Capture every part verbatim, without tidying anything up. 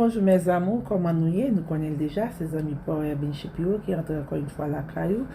Bonjou mes amours, kòman nou ye? Nou konnen l deja, se zanmi pa w Erbin Shapiro ki antre ankò yon fwa lakay ou.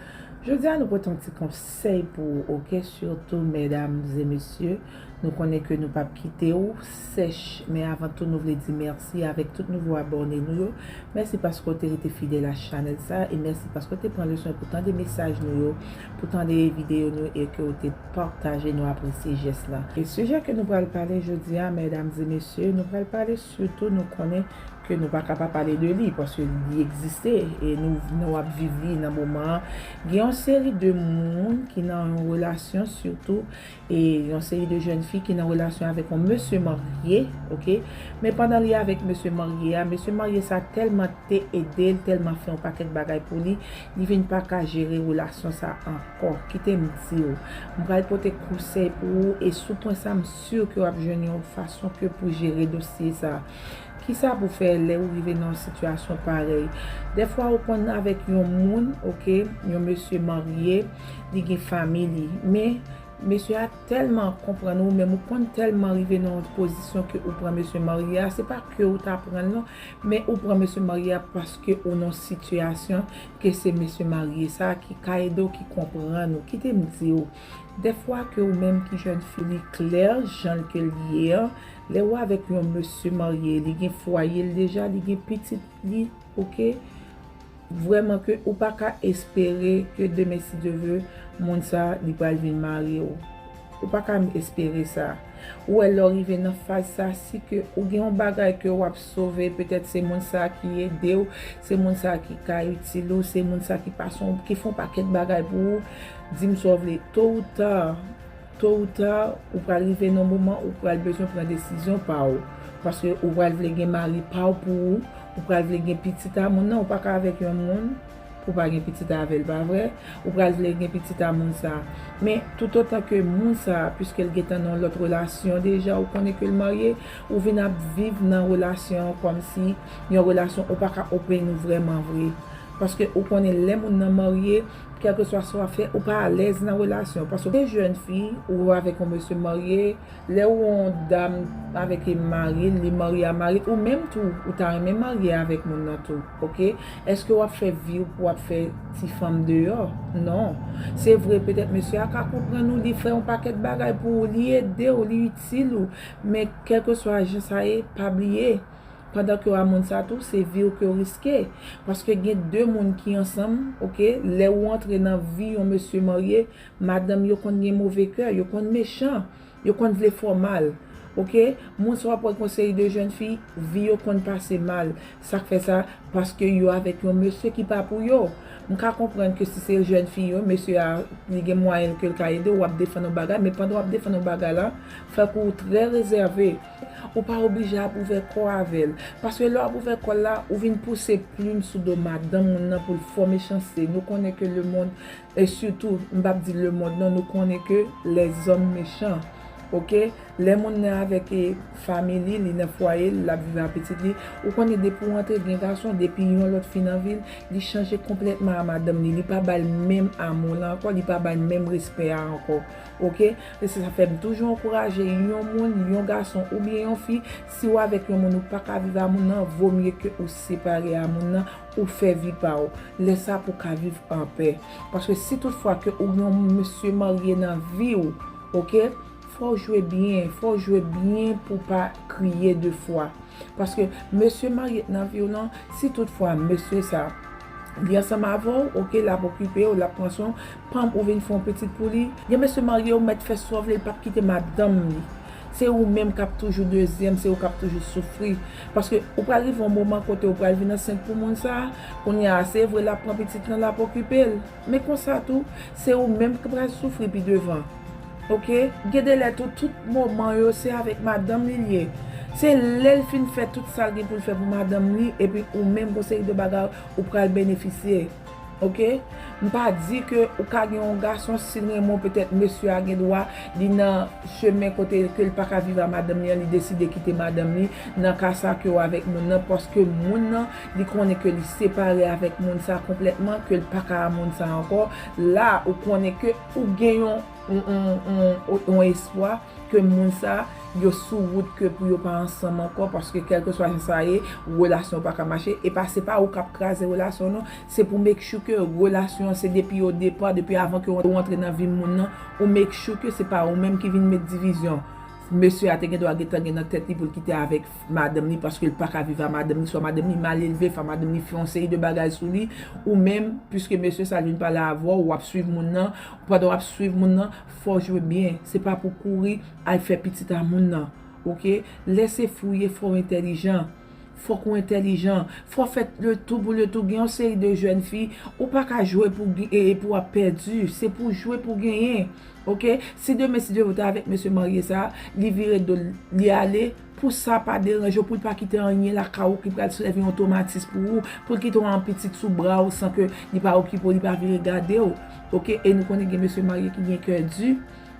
Jodi a nou pote yon ti konsèy pou ou, oke? Sitou medam e mesye, nou konnen ke nou p ap kite w sèch, men avan tou nou vle di mèsi avèk tout nouvo abòne nou yo. Mèsi paske w te rete fidèl a chanèl sa e mèsi paske w te pran le swen pou tande mesaj nou yo, pou tande videyo nou e ke w te pataje, nou apresye jès la. E sijè ke nou pral pale jodi a, medam e mesye, nou pral pale sitou nou konnen ke nou pa ka pa pale de li, paske li egziste e nou, nou ap viv li nan moman an. Gen yon seri de moun ki nan yon relasyon, sitou, e yon seri de jèn fi ki nan relasyon avèk yon mesye marye, oke? Men pandan li avèk mesye marye a, mesye marye sa tèlman te ede l, tèlman fè yon pakèt bagay pou li, li vin pa ka jere relasyon sa ankò. Kite m di w, m pral pote konsèy pou ou, e sou pwen sa, m si ke w ap jwenn yon fason ke pou jere dosye sa. Kisa pou fè lè ou rive nan yon sitiyasyon parèy? Dèfwa ou konn avèk yon moun, oke, yon mesye marye, li gen fanmi li, men mesye a tèlman konprann ou, men ou konn tèlman rive nan yon pozisyon ke ou pran mesye marye a, se pa ke ou ta pran l non, men ou pran mesye marye a paske ou nan yon sitiyasyon ke se mesye marye sa ki ka ede w, ki konprann ou. Kite m di w, dèfwa ke ou menm ki jèn fi, li klè jan ke l ye an, lè ou avèk yon mesye marye, li gen fwaye l deja, li gen pitit li, oke? Vrèman ke ou pa ka espere ke demen si Dye vle, moun sa li pral vin mari w. Ou pa ka espere sa. Ou wè lè w rive nan faz sa, si ke ou gen yon bagay ke w ap sove, petèt se moun sa ki ede w, se moun sa ki ka itil ou, se moun sa ki pase w, ki fè yon pakèt bagay pou ou, di m sa w vle, to ou ta, to ou ta, ou pral rive nan moman ou pral bezwen pran desizyon pa w. Paske ou pral vle gen mari pa w pou ou, ou pral vle gen pitit a moun nan, ou pa ka avèk yon moun pou pa gen pitit avè l, pa vre? Ou pral vle gen pitit a moun sa. Men toutotan ke moun sa, piske l gentan nan yon lòt relasyon deja, ou konnen ke l marye, ou vin ap viv nan relasyon an kòmsi yon relasyon ou pa ka open ou vrèman vre. Paske ou konnen lè moun nan marye, kèlkeswa sa w ap fè, ou pa alèz nan relasyon. Paske ou te jèn fi, ou avèk yon mesye marye, lè ou yon dam avèk mari l, li marye a mari l, ou menm tou, ou ta renmen marye avèk moun nan tou, oke? Èske w ap fè vi w pou w ap fè ti fanm deyò? Non. Se vre, petèt mesye a ka konprann ou, li fè yon pakèt bagay pou ou, li ede w, li itil ou, men kèlkeswa jan sa ye, pa bliye, pandan ke w a moun sa tou, se vi w ke w riske. Paske gen de moun ki ansanm, oke, lè ou antre nan vi yon mesye marye, madanm yo konn gen move kè, yo konn mechan, yo konn vle fè w mal, oke? Moun sa w ap wè k yon seri de jèn fi, vi yo konn pase mal. Sa k fè sa? Paske yo avèk yon mesye ki pa pou yo. M ka konprann ke si se jèn fi yo, mesye a, li gen mwayen ke l ka ede w, w ap defann yon bagay, men pandan w ap defann yon bagay la, fòk ou trè rezève. Ou pa oblije ap ouvè kò w avè l. Paske lè w ap ouvè kò w la, ou vin pouse plim sou do madanm moun nan pou l fè w mechanste. Nou konnen ke lemonn, e sitou, m p ap di lemonn non, nou konnen ke lèzòm mechan. Oke? Lè moun nan avèk, e, fanmi li, li nan fwaye l, l ap viv ak pitit li, ou konnen depi w antre gen gason, depi yon lòt fi nan vi l, li chanje konplètman a madanm li. Li pa ba l menm amou la ankò, li pa ba l menm respè a ankò. Oke? E se sa fè m toujou ankouraje yon moun, yon gason oubyen yon fi, si w avèk yon moun ou pa ka viv a moun nan, vomye ke ou separe a moun nan, ou fè vi pa w. Lè sa pou w ka viv anpè. Paske si toutfwa ke ou gen yon mesye marye nan vi w, oke? Fò w jwe byen, fò w jwe byen pou w pa kriye de fwa. Paske mesye marye k nan vi w lan, si toutfwa mesye sa, li ansanm avè w, oke, l ap okipe w, l ap pran swen w, panm ou vin fè yon pitit pou li. Gen mesye marye ou mèt fè sa w vle, l p ap kite madanm li. Se ou menm k ap toujou dezyèm, se ou k ap toujou soufri. Paske ou pral rive yon moman kote ou pral vin ansent pou moun sa, kounye a, se vre, l ap pran pitit lan, l ap okipe l. Men konsa tou, se ou menm ki pral soufri pi devan. Oke? Gen de lè tou, tout moman yo, se avèk madanm li l ye. Se lè l fin fè tout sa l gen pou l fè pou madanm li, epi ou menm, gon seri de bagay, ou pral benefisye. Oke? M pa di ke ou ka gen yon gason, si l renmen w, petèt mesye a gen dwa, li nan chemen kote ke l pa ka viv a madanm li an, li deside kite madanm li, nan ka sa ke w avèk moun nan, paske moun nan, li konnen ke li separe avèk moun sa konplètman, ke l pa ka a moun sa ankò. La, ou konnen ke ou gen yon, yon, yon, yon, yon espwa ke moun sa, yo sou wout ke pou yo pa ansanm ankò, paske kèlkeswa jan sa ye, relasyon pa ka mache. E pa, se pa ou k ap kraze relasyon, non. Se pou make sure ke relasyon an, se depi o depa, depi avan ke w rantre nan vi moun nan, ou make sure ke se pa ou menm ki vin met divizyon. Mesye a te gen dwa gentan gen nan tèt li pou l kite avèk madanm li, paske l pa ka viv a madanm li, swa madanm li mal elve, fwa madanm li fè yon seri de bagay sou li, ou menm, piske mesye sa l vin pale avè w, w ap swiv moun nan, pandan w ap swiv moun nan, fò w jwe byen. Se pa pou kouri al fè pitit a moun nan, oke? Lè se fou ye, fò w entèlijan. Fòk ou entèlijan. Fò w fè le tou pou le tou. Gen yon seri de jèn fi, ou pa ka jwe pou, e, e pou w ap pèdi. Se pou jwe pou genyen. Oke? Si demen, si Dye vle, avèk mesye marye sa, li vire do l, li ale, pou sa pa deranje w, pou l pa kite anyen lakay ou ki pral sèvi yon twomatis pou ou, pou l kite w an pitit sou bra w san ke li pa okipe w, li pa vire gade w. Oke? E nou konnen gen mesye marye ki gen kè di.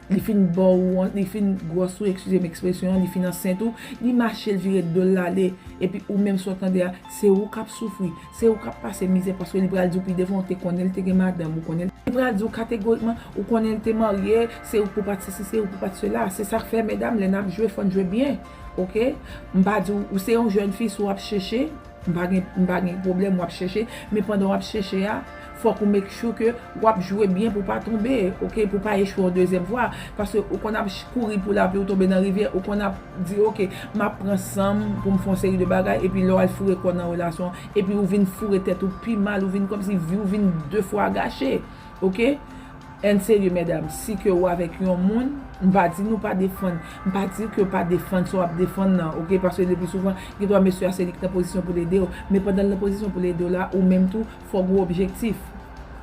Li fin ba w, li fin gwòs ou, eskize m ekspresyon an, li fin ansent ou, li mache, l vire do l, l ale. Epi ou menm sa w tande a, se ou k ap soufri, se ou k ap pase mizè, paske li pral di w pi devan, ou te konnen l te gen madanm, ou konnen l. Li pral di w kategorikman, ou konnen l te marye, se ou k pou pati sesi, se ou k pou pati sela. Se sa k fè, medam, lè n ap jwe, fò n jwe byen, oke? M pa di w, ou se yon jèn fi, si w ap chèche, m pa gen, m pa gen pwoblèm, w ap chèche, men pandan w ap chèche a, fòk ou make sure ke w ap jwe byen pou w pa tonbe, oke, pou w pa echwe yon dezyèm fwa. Paske ou konn ap ch-, kouri pou lapli, ou tonbe nan rivyè, ou konn ap di, oke, m ap pran san m pou m fè yon seri de bagay, epi lè w al foure kò w nan relasyon, epi ou vin foure tèt ou pi mal, ou vin kòmsi vi w vin de fwa gache, oke? Ann serye, medam, si ke ou avèk yon moun, m pa di nou pa defann, m pa di ke pa defann sa w ap defann nan, oke? Paske le pli souvan, gen dwa mesye a se li ki nan pozisyon pou l ede w, men pandan l nan pozisyon pou l ede w la, ou menm tou, fòk gen objektif.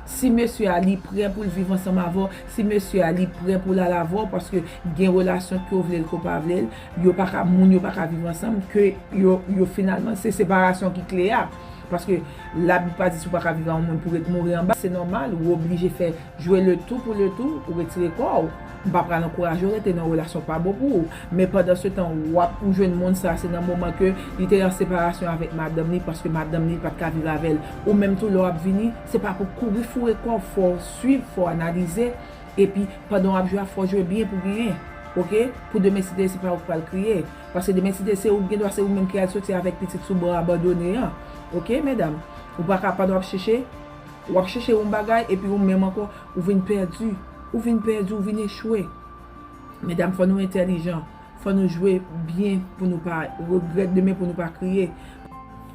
Si mesye a li prè pou l viv ansanm avè w, si mesye a li prè pou l al avè w, paske gen relasyon ke w vle l, ke w pa vle l, yo pa ka, moun yo pa ka viv ansanm, ke yo, yo finalman, se separasyon ki kle a. Paske Labib pa di si w pa ka viv a yon moun pou ret mouri anba, se nòmal, ou oblije fè jwe le tou pou le tou, ou retire kò w. M pa pral ankouraje w rete nan yon relasyon pa bon pou ou. Men pandan se tan, w ap, ou jwenn moun sa, se nan moman ke li te an separasyon avèk madanm li, paske madanm li pa t ka viv avè l. Ou menm tou, lè w ap vini, se pa pou kouri foure kò w, fò w swiv, fò w analize. Epi, pandan w ap jwe a, fò w jwe byen pou genyen. Oke? Pou demen, si Dye, se pa ou k pral kriye. Paske demen, si Dye, se ou, gen dwa se ou menm ki al soti avèk pitit sou bra abandone an. Oke, medam? Ou pa ka, pandan w ap chèche, w ap chèche yon bagay, epi ou menm ankò, ou vin pèdi. Ou vin pèdi, ou vin echwe. Medam, fò nou entèlijan. Fò nou jwe byen pou nou pa regrèt demen, pou nou pa kriye.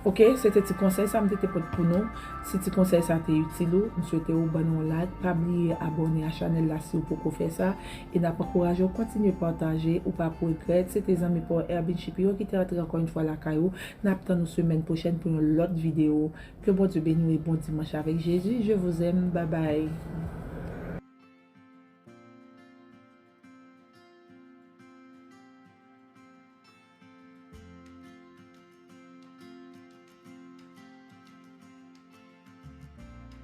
Oke, se te ti konsèy sa m te, te pote pou nou. Si ti konsèy sa te itil ou, m swete ou ban nou yon like. Pa bliye abòne a chanèl la si w poko fè sa. E n ap ankouraje w kontinye pataje, ou p ap regrèt. Se te zanmi pa w Ervin Shipiro ki te antre ankò yon fwa lakay ou. N ap tann ou semèn pwochèn pou yon lòt videyo. Ke Bondye beni w e bon dimanch avèk Jezi. Je vous aime. Bye bye.